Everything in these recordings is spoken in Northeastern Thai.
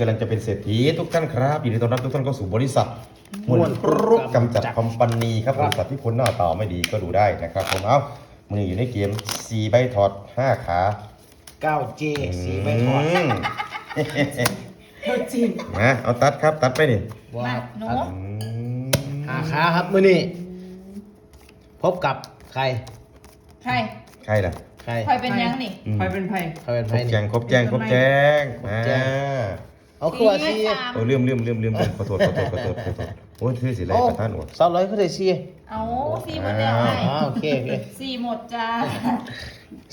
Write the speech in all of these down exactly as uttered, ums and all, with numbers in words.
กำลังจะเป็นเศรษฐีทุกท่านครับ ยินดีต้อนรับทุกท่านเข้าสู่บริษัท ม่วน ม่วน กำจัด กำจัด คอมพานีครับ ครับ บริษัทที่คนหน้าตาไม่ดีก็ดูได้นะครับผม เอ้า มื้อนี้อยู่ในเกมสี่ใบถอดห้าขา เก้าเจสี่ใบถอด อืม ตัวจริง นะ เอาตัดครับ ตัดไปนี่ ว่า มาหนู อืม ห้าขาครับมื้อนี้ พบกับใคร ใคร ใครล่ะ ใคร ใครเป็นยังนี่ อืม ใครเป็นใคร ใครเป็น ค ใค ร ร บ นี่ แจงครบแจงครบแจง ครบแจง อ่า เอาคือว่าสี่ สี่สาม โอ้ลืมลืมลืมลืมลืมขอโทษขอโทษขอโทษขอโทษ โอ้ยที่สิไล่ประธานออก สาวร้อยก็ได้สี่ เอาสี่หมดแล้วไง อ่าโอเคโอเค สี่หมดจ้า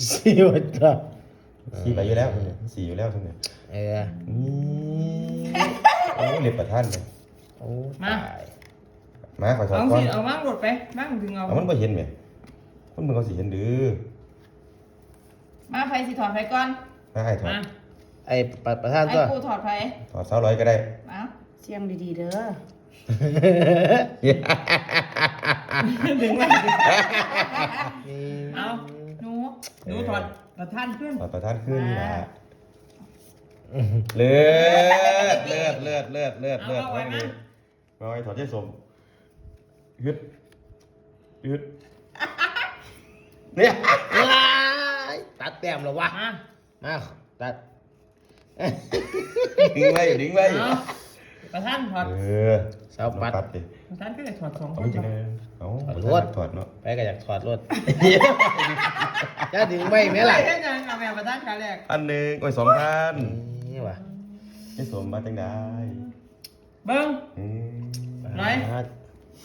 สี่หมดจ้ะ สี่ไปอยู่แล้วสี่อยู่แล้วทุกเนี่ย เออ อืมโอ้เรียกประธานเลย โอ้ มา ตาย มาขอถอด เอา ก่อน สิเอาว่างรถไปว่างดึงเอา เอามันบ่เห็นไหมมันมันเขาสิเห็นหรือ มาใครสิถอดใครก่อน มาให้ถอด มา ไอ้ประประธาน ไอ้ ตัว กูถอดใคร ถอดสาวร้อยก็ได้ เอา เสียงดีๆเด้อ ดึงไว้ อืม เอา หนู หนูถอดประธานขึ้น ถอดประธานขึ้นนี่ล่ะเลิศเลิศเลิศเลิศเลิศเลิศ เอาเอาไว้นะ มาไว้ถอดยายสมฮึดฮึดเนี่ย ตัดแต้มแล้ววะ มา มาตัด ดึงไว้ดึงไว้ เอาประธานถอด เออ สาวปัด ปัดดิ ประธานก็เลยถอดสองค เอา น ไม่ใช่เลยเอา ถอด ถ ร อ ว ด ด ถอดเนาะ ไปก็อยากถอดรถจะดึงไว้ไหมล่ะ เฮ็ดยังเอาแม่ประธานขาแรก อันหนึ่งโอ้ยสองพัน นี่วะ ยายสมมาจังได้ เบิ้ง อืม ไหน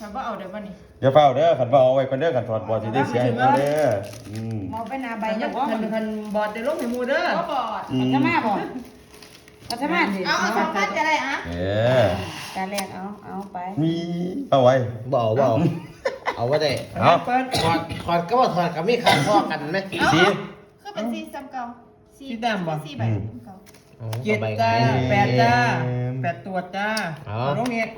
ถามว่าเอาเดี๋ยววันนี้ อย่าเฝ้าเด้อขันว่าเอาไว้คนเด้อขันถอดบอดสิได้เสียให้คนเด้ออืม มองไปหน้าใบ คัน เจ้าของ คันคันบอดเดี๋ยวลงให้หมูเด้อ ก็บอด อืม จะมาบอกเขาจะมาสิ เอาเอาสองพันจะได้อะ เออ จานแรกเอาเอาไป มีเอาไว้ บ่เอาบ่เอาเอาไว้ได้ เอา เปิด ถอดถอดก็ว่าถอดกับมีขาทอกันไหม สี คือเป็นสี่ซ้ำเก่าสี่ สีดำบ่ สี่ใบ อืม ซ้ำเก่า อ๋อ เจ็ด สบาย จ้า ไง แปดจ้า อืม แปดตัวจ้า เอา ลงเอก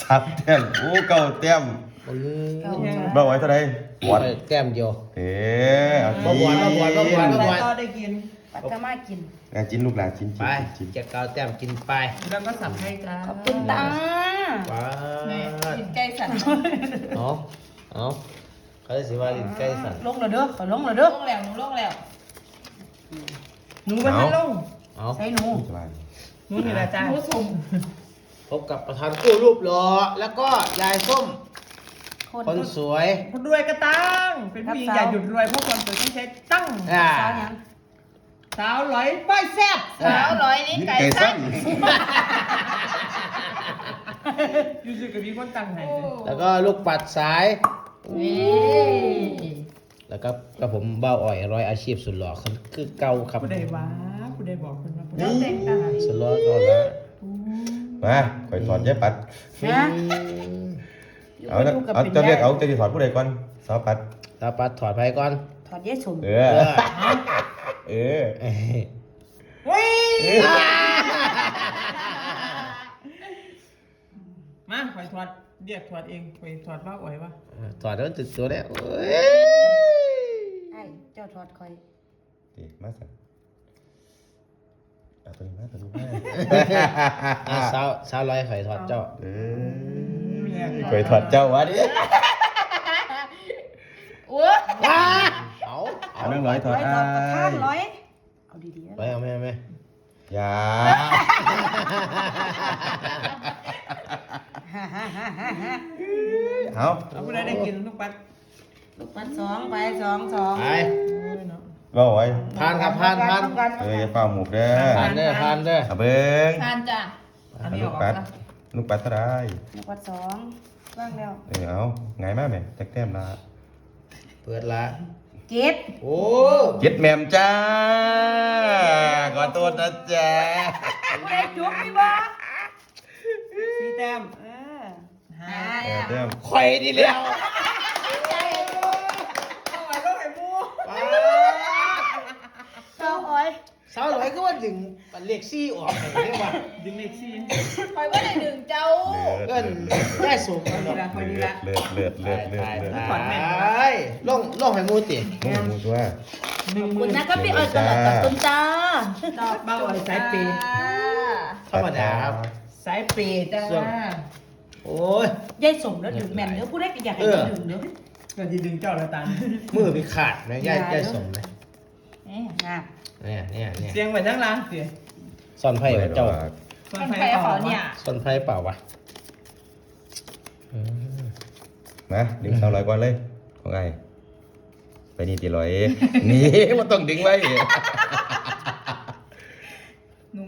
สามแต้มโอ้เก้าแต้ม เออ บ่ไหวเท่าไหร่บอด แต้มเดียว เออเอา บ่บอดบ่บอดบ่บอดบ่บอด ต่อได้กิน ปัตตมากิน อ่ะกินลูกหลานกินกิน ไป กิน เจ็ดเก้าแต้มกินไป แล้วก็สับให้จ้า ขอบคุณตา ว้า แม่กินไก่สั่น เอาเอาเขาจะสิว่ากินไก่สั่น ลงเลยเด้อขอลงเลยเด้อ ลงแล้วหนูลงแล้ว หนูมันไม่ลง เอา ใส่หนู สบาย หนูนี่แหละจ้า หนูสม พบกับประธานกู้รูปหล่อแล้วก็ยายส้ม คน คนสวย คนรวยกระตังเป็นผู้หญิงอย่าหยุดรวยเพราะความสวยต้องใช้ตังค์ อ่า สาวหยัง สาวร้อยป้ายแซ่บ สาวร้อยลิ้นไก่สั้น อยู่ๆกับมีคนตังค์ให้ โอ้ แล้วก็ลูกปัดสาย นี่ แล้วก็ก็ผมเบ้าอ่อยร้อยอาชีพสุดหล่อคือคือเก่าครับ ผู้ใดวะผู้ใดบอกคนว่า เจ้าแต่งตา สุดหล่อก็แล้ว มาข่อยถอดยายปัด ฮะ เอาละเอาเจ้าเลือกเอาเจ้าจะถอดผู้ใดก่อนสาวปัด ตาปัดถอดไปก่อน ถอดยายสม เออ เออ เออ เฮ้ย มาข่อยถอดเรียกถอดเองข่อยถอดว่าอ่อยวะ ถอดแล้วมันติดตัวเนี่ยโอ้ย ไอ้เจ้าถอดคอย เอ๊ะมาสั่นเอาตัวนี้มาตัวนี้มา อ่ะสาวสาวร้อยข่อยถอดเจ้า เออข่อยถอดเจ้าวะดิ โอ้ ว้าเอา เอานั่งร้อยถอด ร้อยถอดประธาน อ้าย ร้อยเอาดีๆ ไปเอาแม่แม่ อย่า ฮ่าฮ่าฮ่าฮ่าฮ่า เอา เอาผู้ใดได้กินลูกปัด ลูกปัดสองไปสองสอง ไป เออเนาะ บ่ไหว ผ่านครับผ่านผ่าน ต้องกัน เอออย่าเฝ้าหมกเด้อ ผ่านเด้อผ่านเด้อ เอาเบิ่ง ทานจ้ะ อันนี้ออก ปัด จ้ะ ลูกปัดเท่าไหร ลูกปัดสองว่างแล้ว เออเอาไงมาแม่จักแต้มละ เปิดละ เจ็ด โอ้ เจ็ดแหม่มจ้า ขอโทษนะจ๊ะ ผู้ใดจุกพี่บ่ สี่แต้ม เออ ห้า เออแต้ม ข่อยดีแล้ว เอาไว้ลูกไอ้หมู เจ้าอ้อย สาวร้อยก็ว่าดึงเลขสี่ออกไปเรียกว่า ดึงเลขสี่ คอยว่าได้หนึ่งเจ้า เอิ้นได้สูงกัน นี่ เนาะ ละคนนี้ละ เลิศเลิศเลิศเลิศเลิศ ไปล่องล่องให้หมูติ โอ้โหตัว หนึ่ง ขอบ หมื่ คุณ น นะครับพี่อ้อยตลอดขอบคุณจ้า เบ้าอ่อยสายเปย์ ธรรมดาครับ สายเปย์จ้า ส่วน โอ้ย ยายสมแล้วดึงแม่นเด้อ ผู้ใดก็อยากให้ เออ ดึงเด้อ ก็สิดึงเจ้าละตา มือไปขาดนะ ยาย อย่า ยายสมนะ เอ๊ะ น่ะ เนี่ยเนี่ยเนี่ย เสียงไปทางล่างสิ ซ่อนไพ่วะเจ้า ซ่อนไพ่เขาเนี่ย ซ่อนไพ่เปล่าวะ อืม มา ดึงสาวลอยก่อนเลย ของไอ้ ไปนี่ติลอย นี่ บ่ต้องดึงไว้ หนู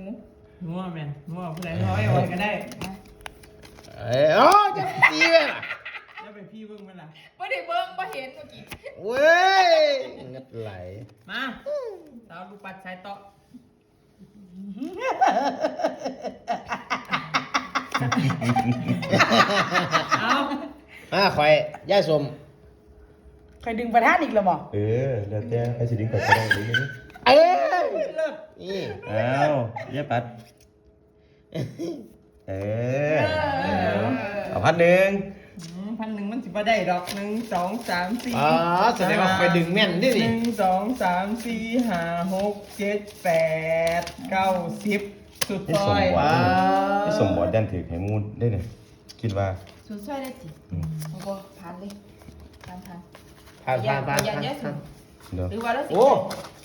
หนูว่าแม่น หนูว่าผู้ใด เออ ร้อยเอาไว้ก็ได้ เอ้ย โอ้ย จะตีแม่ล่ะ แล้วไปพี่เบิ่งมันล่ะ บ่ได้เบิ่ง บ่เห็นเมื่อกี้ เว้ย เงิดไหล มา สาวลูกปัดสายเตาะ เอา อ่า ข่อย ยายสม ข่อยดึงประธานอีกแล้วบ่ เออ แล้วแต่ใครสิดึงก่อนก็ได้ เอ้ย เลิศ นี่ อ้าว ยายปัด เออ เออ เอาพันหนึ่ง อืม พันหนึ่งมันสิบ่ได้ดอก หนึ่ง สอง สาม สี่ อ๋อ แสดงว่าไปดึงแม่นเด้นี่ หนึ่ง สอง สาม สี่ ห้า หก เจ็ด แปด เก้า สิบ สุดซอย นี่สมบัติ ว้าว นี่สมบัติยันถือให้หมู่ได้นี่ คิดว่า สุดซอยได้สิ อืม โอ้โห ผ่านเลย ผ่าน ผ่าน ผ่าน ผ่าน ผ่าน ผ่าน เดี๋ยว หรือว่าเราสิ โอ้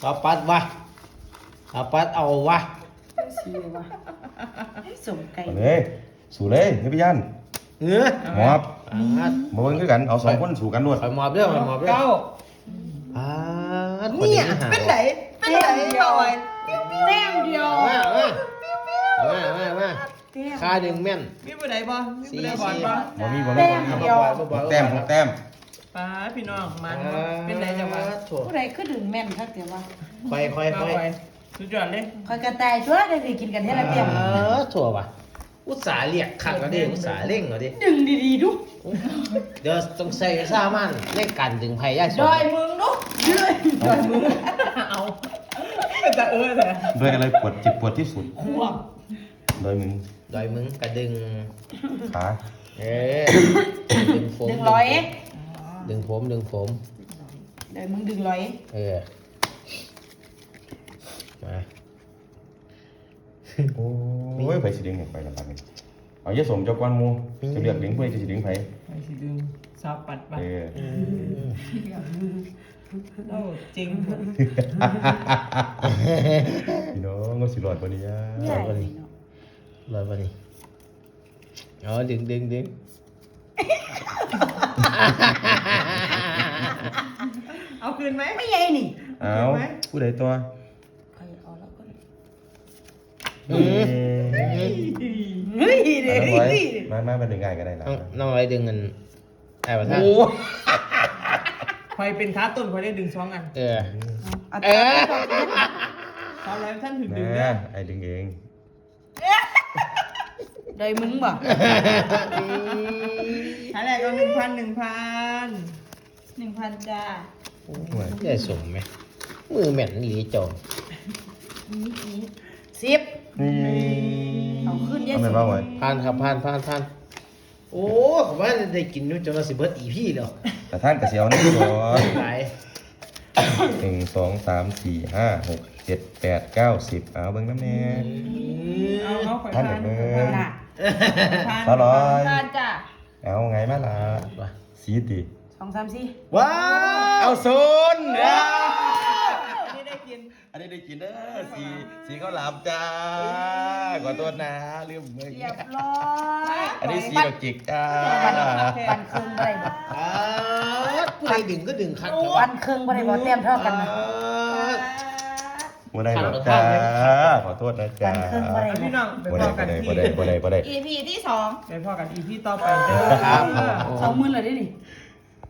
เอาปัดวะ เอาปัดเอาวะ จังสิวะ ให้สมไก่ เอาเลย สู้เลย อย่าไปย่าน เออ หมอบ อ่า บ่เบิ่งคือกัน เอาสองคนสู้กันโลด ข่อยหมอบเด้อ ข่อยหมอบเด้อ เก้า อ่า เนี่ย เป็นได เป็นได แต้มเดียว เอาไว้ แต้มเดียว มา มา มา มา มา แต้ม ค่าหนึ่งแม่น มีผู้ใดบ่ มีผู้ใดบ่ สี่ บ่ บ่มี บ่มี แต้มเดียว บ่มี หกแต้ม หกแต้ม ป้าพี่น้อง มัน อ่า เป็นไดจังวะ โถ่ ผู้ใดคือดึงแม่นคักแต่ว่า ข่อย ข่อย ข่อย ข่อย สุดยอดเลย ข่อยกระต่ายตัวได้สิกินกันเท่าละเพียง เออ โถ่วะ อุตส่าห์เรียกคักแล้วดิ อุตส่าห์เร่งแล้วดิ ดึงดีๆดู เดี๋ยวต้องใส่ซ่ามันในการดึงไพ่ย่าสม ดอยมึงดู ดอยมึง เอา เป็นตาเอิ้นเลย ด้วยอะไรปวดเจ็บปวดที่สุด ควบ ดอยมึง ดอยมึงกระดึง ขา เออ ดึงผม ดึงร้อย ดึงผม ดึงผม ดอยมึงดึงร้อย เออ มา โอ้ย ไผสิดึงให้ไปล่ะบัดนี้ เอายายสมเจ้าก่อนหมู่ อืม จะเลือกดึงผู้ใดจะสิดึงไผ ไผสิดึง สาวปัดปะ เออ อืม โอ้ เจ๋ง พี่น้อง ก็สิรอดบ่นี่ยา ใหญ่เนาะ รอดบ่นี่ อ๋อ ดึง ดึง ดึง เอาคืนไหม ไม่ใหญ่นี่ เอา เอาคืนไหม ผู้ใดตัว ใครเอาแล้วก็ อืม เฮ้ย เฮ้ย เดี๋ยว เอาน้องไว้ มา มา มาดึงง่ายก็ได้นะ น้อง น้องไว้ดึงเงิน ไอ้ประธาน โอ้ ใครเป็นขาต้น ใครได้ดึงสองอัน เออ เอา เออ สาวร้อยท่านถึงดึง นะ นะ ไอ้ดึงเอง ได้มึงบ่ อืม อันแรกก็หนึ่งพัน หนึ่งพัน หนึ่งพันจ้า โอ้ย ได้สมไหม มือแม่นอีหลีเจ้า สิบ นี่ เอาขึ้นเยอะสุด เอาแม่นบ่ไหว ผ่านครับ ผ่าน ผ่าน ผ่าน โอ้ ผมว่าได้กินอยู่จนว่าสิเบิด อีพี แล้ว แต่ท่านก็สิเอานี่ก่อน หลาย หนึ่ง สอง สาม สี่ ห้า หก เจ็ด แปด เก้า สิบ เอาเบิ่งนำแน่ อืม เอา เอา ข่อย ท่าน ผ่าน เบิ่ง ข่อยผ่าน น่ะ ผ่าน อร่อย ผ่านจ้ะ เอาไงมาล่ะ ว่ะ สีติ สอง สาม สี่ ว้าว เอาศูนย์ ว้าว นี่ได้กิน อันนี้ได้กินเด้อ สี สีข้าวหลามจ้า ขอโทษนะ ลืมเบิ่ง เรียบร้อย อันนี้สีดอกจิกจ้า ปัน ปันเครื่องบ่ได้บ่ อ่า ผู้ใดดึงก็ดึงคัก ปันเครื่องบ่ได้บ่ แต้มเท่ากันนะ อ่า บ่ได้ดอกจ้า ขอโทษนะจ้า ปันเครื่องบ่ได้ พี่น้อง ไป บ่ พ ได้ อกัน บ่ได้ ที่ บ่ได้ บ่ได้ บ่ได้ อีพี ที่สอง ไปพอกัน อีพี ต่อไปเด้อ ครับ สองหมื่นเลยเด้นี่